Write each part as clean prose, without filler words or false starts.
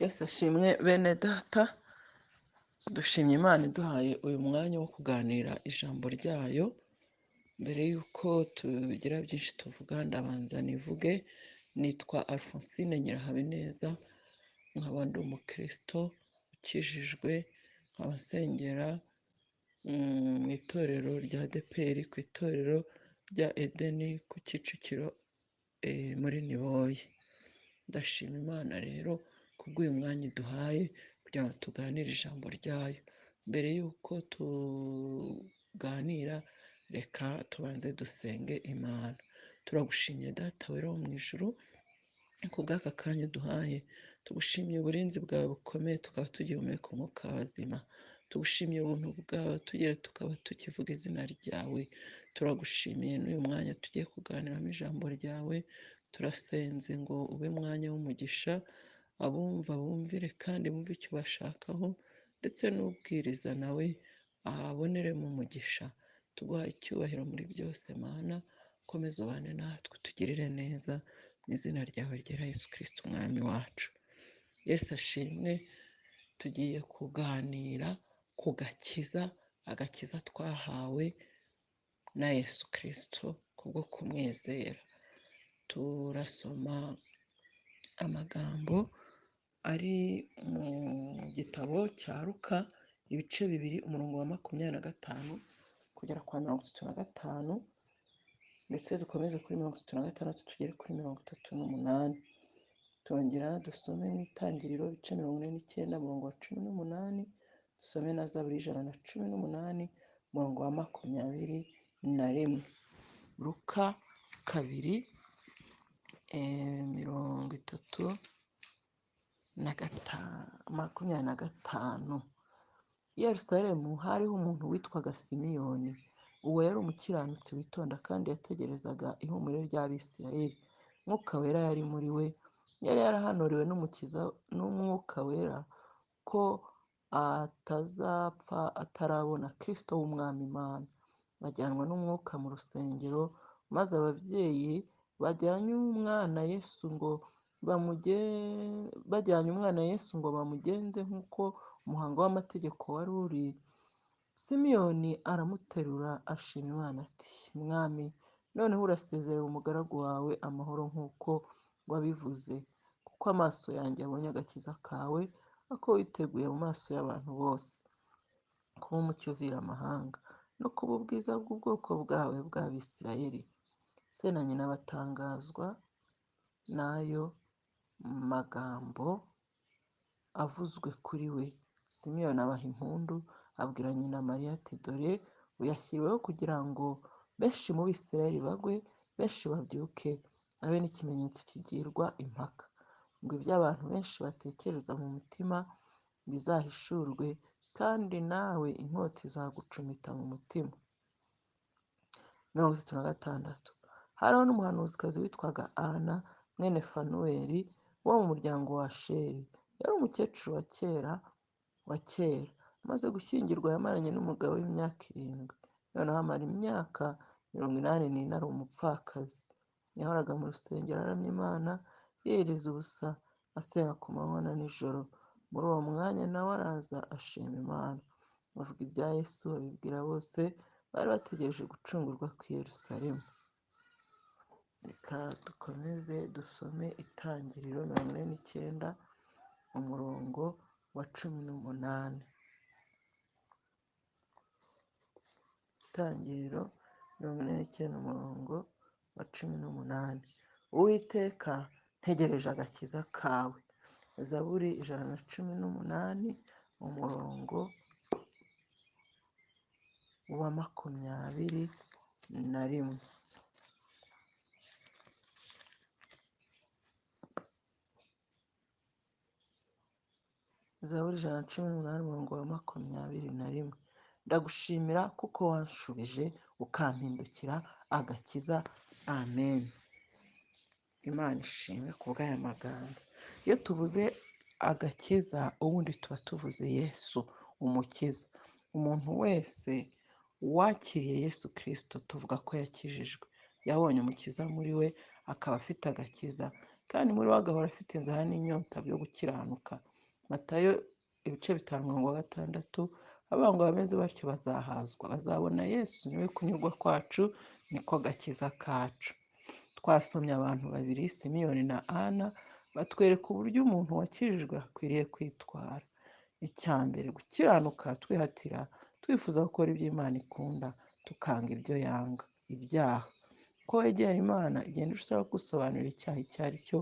Yesu ashimwe bene data, dushimye Imana iduhaye uyu mwanya wo kuganira ijambo ryayo. Mbere y'uko tugira byinshi tuvuga, ndabanza nivuge. Nitwa Alphonsine Nyirahabineza, nkaba ndi umukristo ukijijwe, nkaba nsengera mu itorero rya ADEPR, ku itorero rya Edeni ku Kicukiro muri Niboye. Ndashima Imana rero kubw'uyu mwanya iduhaye kugira ngo tuganire ijambo ryayo. Mbere y'uko tuganira, reka tubanze dusenge Imana. Turagushimye Data wera wo mu ijuru kubw'aka kanya uduhaye, tugushimiye uburinzi bwawe bukomeye, tukaba tugihumeka umwuka w'abazima. Tugushimiye ubuntu bwawe tugera tukaba tukivuga izina ryawe. Turagushimiye n'uyu mwanya tugiye kuganiramo ijambo ryawe. Turasenze ngo ube umwanya w'umugisha, abumva bumvire kandi bumve icyo bashakaho, ndetse n'ubwiriza nawe aboneremo umugisha. Tuguha icyubahiro muri byose Mana, komeza ubane natwe utugirire neza, mu izina ryawe ryera Yesu Kristo umwami wacu. Yesu ashimwe. Tugiye kuganira ku gakiza, agakiza twahawe na Yesu Kristo kubwo kumwizera. Turasoma amagambo ari mu gitabo cya Luka, ibice 2, umurongo wa 25 kugera kwa 35, ndetse dukomeze kuri 36 tugere kuri 38. Turongera dusome mu Itangiriro ibice 49, umurongo wa 18, dusome na Zaburi 118, umurongo wa 21. Luka 2, 30 na 25. I Yerusalemu hariho umuntu witwaga Simiyoni. Uwo yari umukiranutsi witonda kandi yategerezaga ihumure ry'Abisirayeli. Mwuka Wera yari muri we, yari yarahanuriwe n'Umukiza n'Umwuka Wera ko atazapfa atarabona Kristo w'Umwami Imana. Bajyanwa n'Umwuka mu rusengero, maze ababyeyi bajyanye umwana Yesu ngo bajyanye umwana Yesu ngo bamugenze nk'uko umuhango w'amategeko wari uri. Simiyoni aramuterura ashima Imana ati: Mwami, noneho urasezerera umugaragu wawe amahoro nk'uko wabivuze, kuko amaso yanjye abonye agakiza kawe, ako witeguye mu maso y'abantu bose, kuba umucyo uvira amahanga, no kuba ubwiza bw'ubwoko bwawe bw'Abisirayeli. Se na nyina batangazwa n'ayo magambo avuzwe kuri we. Simiyoni abaha impundu, abwira nyina Mariya ati: Dore uyashyiriweho kugira ngo benshi mu Bisirayeli bagwe, benshi babyuke, abe n'ikimenyetso kigirwa impaka, ngo ibyo abantu benshi batekereza mu mutima bizahishurwe, kandi nawe inkota izagucumita mu mutima. 36. Hariho n'umuhanuzikazi witwaga Ana, mwene Fanuweli, wo mu muryango wa Asheri. Yari umukecuru wa kera wa kera. Amaze gushyingirwa yamaranye n'umugabo w'imyaka 7. Noneho amara imyaka 84 ari umupfakazi. Yahoraga mu rusengero aramya Imana, yiyiriza ubusa, asenga ku manywa na nijoro. Muri uwo mwanya nawe araza ashima Imana. Bavuga ibya Yesu babibwira bose bari bategereje gucungurwa kw'i Yerusalemu. Reka dukomeze dusome Itangiriro 49, umurongo wa 18. Itangiriro 49, umurongo wa 18. Uwiteka, ntegereje agakiza kawe. Zaburi 118, umurongo wa 21. Zaburi 118, umurongo wa 21. Ndagushimira kuko wanshubije ukampindukira agakiza. Amen. Imana ishimwe kubw'aya magambo. Iyo tuvuze agakiza, ubundi tuba tuvuze Yesu umukiza. Umuntu wese wakiriye Yesu Kristo tuvuga ko yakijijwe, yabonye umukiza muri we, akaba afite agakiza, kandi muri we agahora afite inzara n'inyota byo gukiranuka. Matayo ibice 5 umurongo wa 6, abavuga ngo abameze batyo bazahazwa, bazabona Yesu, niwe kunyurwa kwacu, niko gakiza kacu. Twasomye abantu babiri, Simiyoni na Ana, batwereka uburyo umuntu wakijijwe akwiriye kwitwara. Icya mbere, gukiranuka twihatira, twifuza gukora ibyo Imana ikunda, tukanga ibyo yanga, ibyaha. Uko wegera Imana, igenda irushaho gusobanura icyaha icyo ari cyo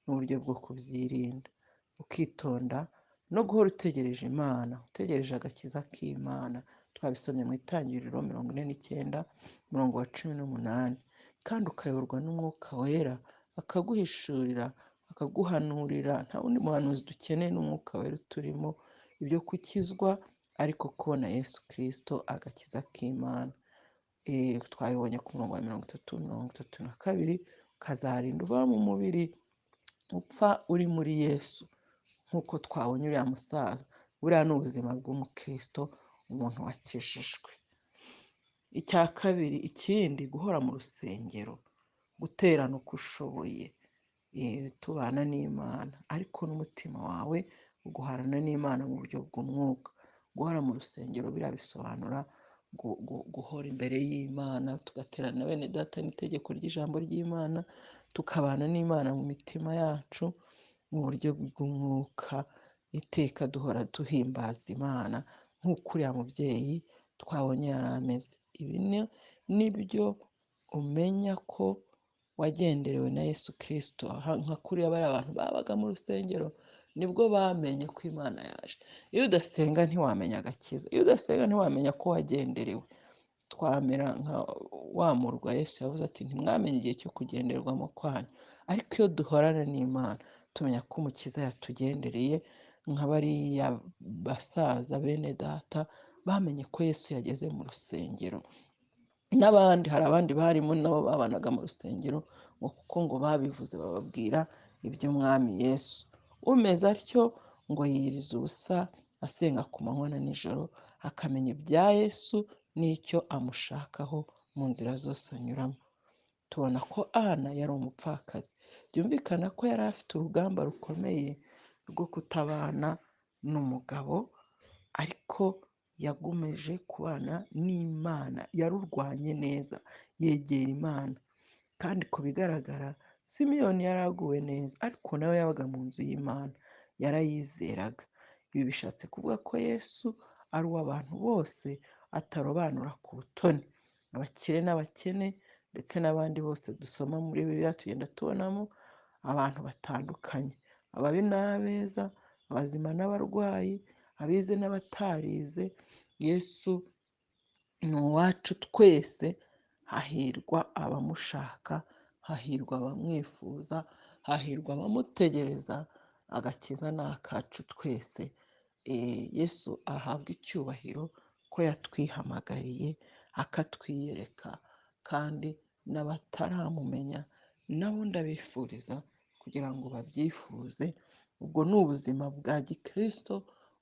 n'uburyo bwo kubyirinda, ukitonda no guhora utegereje Imana, utegereje agakiza k'Imana. Twabisomye mu Itangiriro 49 umurongo wa 18. Kandi ukayoborwa n'Umwuka Wera, akaguhishurira, akaguhanurira. Nta wundi muhanuzi dukeneye n'Umwuka Wera uturimo, ibyo gukizwa ariko kubona Yesu Kristo, agakiza k'Imana. Twabibonye ku murongo wa 30, 32, ukazarinda uva mu mubiri upfa uri muri Yesu, nk'uko twabonye uriya musaza. Buriya ni ubuzima bw'umukristo, umuntu wakijijwe. Icya kabiri, ikindi, guhora mu rusengero, guterana uko ushoboye, tubana n'Imana, ariko n'umutima wawe uguharana n'Imana mu buryo bw'umwuka. Guhora mu rusengero biriya bisobanura guhora imbere y'Imana, tugaterana bene data n'itegeko ry'ijambo ry'Imana, tukabana n'Imana mu mitima yacu mu buryo bw'umwuka, iteka duhora duhimbaza Imana nk'uko uriya mubyeyi twabonye yari ameze. Ibi nibyo umenya ko wagenderewe na Yesu Kristo. Nka kuriya bariya abantu babaga mu rusengero, nibwo bamenye ko Imana yaje. Iyo udasenga ntiwamenya agakiza, iyo udasenga ntiwamenya ko wagenderewe. Twamera nka wa murwa Yesu yavuze ati ntimwamenye igihe cyo kugenderwamo kwanyu. Ariko iyo duhorana n'Imana tumenya ko Umukiza yatugendereye, nka bariya basaza bene data bamenye ko Yesu yageze mu rusengero. N'abandi, hari abandi barimo nabo babanaga mu rusengero, ngo kuko ngo babivuze bababwira iby'Umwami Yesu. Umeze atyo ngo yiyiriza ubusa, asenga ku manywa na nijoro, akamenya ibya Yesu n'icyo amushakaho mu nzira zose anyuramo. Tubona ko Ana yari umupfakazi, byumvikana ko yari afite urugamba rukomeye rwo kutabana n'umugabo, ariko yagomeje kubana n'Imana, yarurwanye neza, yegera Imana. Kandi ku bigaragara Simiyoni yari aguwe neza, ariko nawe yabaga mu nzu y'Imana, yarayizeraga. Ibi bishatse kuvuga ko Yesu ari uw'abantu bose, atarobanura ku butoni, abakire n'abakene ndetse n'abandi bose dusoma muri Bibiliya tugenda tubonamo abantu batandukanye, ababi n'abeza, abazima n'abarwayi, abize n'abatarize. Yesu ni uwacu twese, hahirwa abamushaka, hahirwa abamwifuza, hahirwa abamutegereza, agakiza ni akacu twese. Yesu ahabwa icyubahiro ko yatwihamagariye akatwiyereka, kandi n'abataramumenya nabo ndabifuriza kugira ngo babyifuze. Ubwo ni ubuzima bwa gikristo,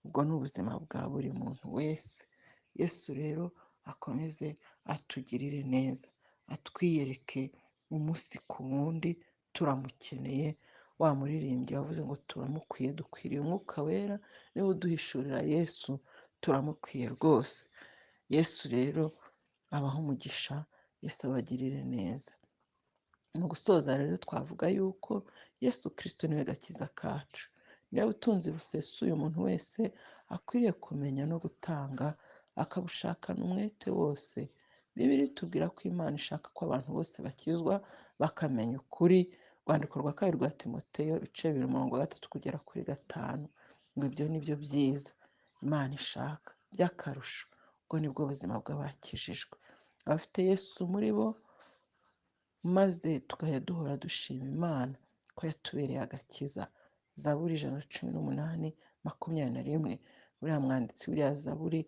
ubwo ni ubuzima bwa buri muntu wese. Yesu rero akomeze atugirire neza, atwiyereke umunsi ku wundi, turamukeneye. Wa muririmbyi wavuze ngo turamukwiye, dukwiriye Umwuka Wera, niwe uduhishurira Yesu, turamukwiye rwose. Yesu rero abahe umugisha, Yesu abagirire neza. Mu gusoza rero twavuga yuko Yesu Kristo niwe gakiza kacu, niwe butunzi busesuye umuntu wese akwiriye kumenya no gutanga, akabushakana umwete wose. Bibiliya itubwira ko Imana ishaka ko abantu bose bakizwa bakamenya ukuri. Urwandiko rwa 2 rwa Timoteyo ibice 2 umurongo wa 3 kugera kuri 5, ngo ibyo ni byo byiza Imana ishaka by'akarusho. Ubwo nibwo buzima bw'abakijijwe, abafite Yesu muri bo, maze tukajya duhora dushima Imana ko yatubereye agakiza. Zaburi 118 21, uriya mwanditsi w'iriya zaburi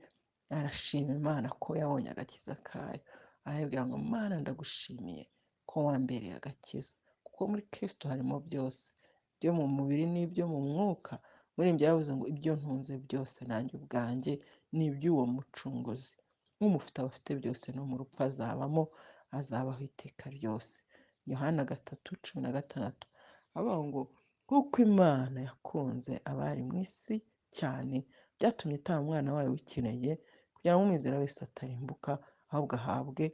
arashima Imana ko yabonye agakiza kayo, arabwira ngo Mana ndagushimiye ko wambereye agakiza, kuko muri Kristo harimo byose, ibyo mu mubiri n'ibyo mu mwuka. Muri ibyo yaravuze ngo ibyo ntunze byose nanjye ubwanjye ni iby'uwo mucunguzi, umufite aba afite byose, no mu rupfu azabamo, azabaho iteka ryose. Yohana 3:16, avuga ngo Kuko Imana yakunze abari mu isi cyane, byatumye itanga umwana wayo w'ikinege, kugira ngo umwizera wese atarimbuka, ahubwo ahabwe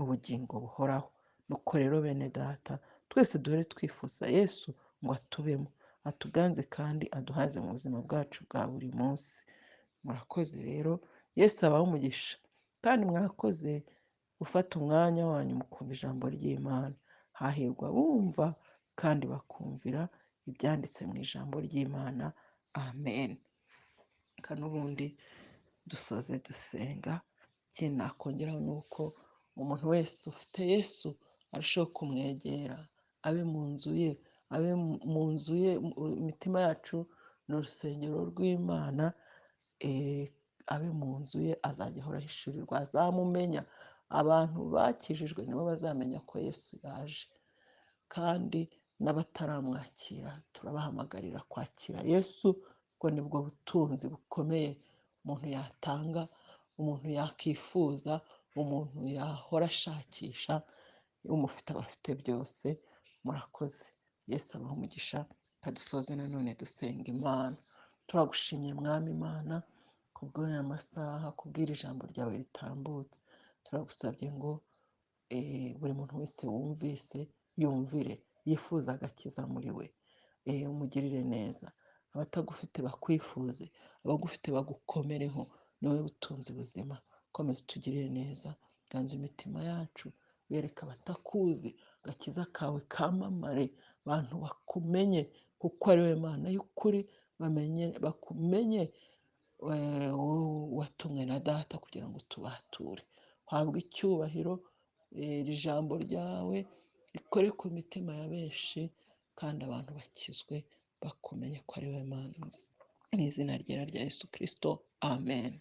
ubugingo buhoraho. Nuko rero bene data, twese duhore twifuza Yesu ngo atubemo, atuganze kandi aduhaze mu buzima bwacu bwa buri munsi. Murakoze rero, Yesu abahe umugisha, kandi mwakoze gufata umwanya wanyu mukumva ijambo ry'Imana. Hahirwa abumva kandi bakumvira ibyanditse mu ijambo ry'Imana. Amen. Reka n'ubundi dusoze dusenga. Ikindi nakongeraho ni uko umuntu wese ufite Yesu arushaho kumwegera, abe mu nzu ye, abe mu nzu ye. Imitima yacu ni urusengero rw'Imana, abe mu nzu ye, azajya ahora ahishurirwa, azamumenya. Abantu bakijijwe nibo bazamenya ko Yesu yaje, kandi n'abataramwakira turabahamagarira kwakira Yesu, kuko nibwo butunzi bukomeye umuntu yatanga, umuntu yakifuza, umuntu yahora ashakisha. Umufite aba afite byose. Murakoze, Yesu abahe umugisha. Reka dusoze nanone dusenga Imana. Turagushimye Mwami Imana kubw'aya masaha, kubw'iri jambo ryawe ritambutse. Turagusabye ngo buri muntu wese wumvise yumvire, yifuza agakiza muri we, umugirire neza. Abatagufite bakwifuze, abagufite bagukomereho, ni wowe butunzi buzima. Komeza utugirire neza, ganza imitima yacu, wereke abatakuzi agakiza kawe kamamare, abantu bakumenye kuko ari wowe Mana y'ukuri, bamenye, bakumenye wowe watumwe na data kugira ngo tubature. Uhabwe icyubahiro, iri jambo ryawe rikore ku mitima ya benshi, kandi abantu bakizwe bakumenye ko ari wowe Mana. Mu izina ryera rya Yesu Kristo, amen.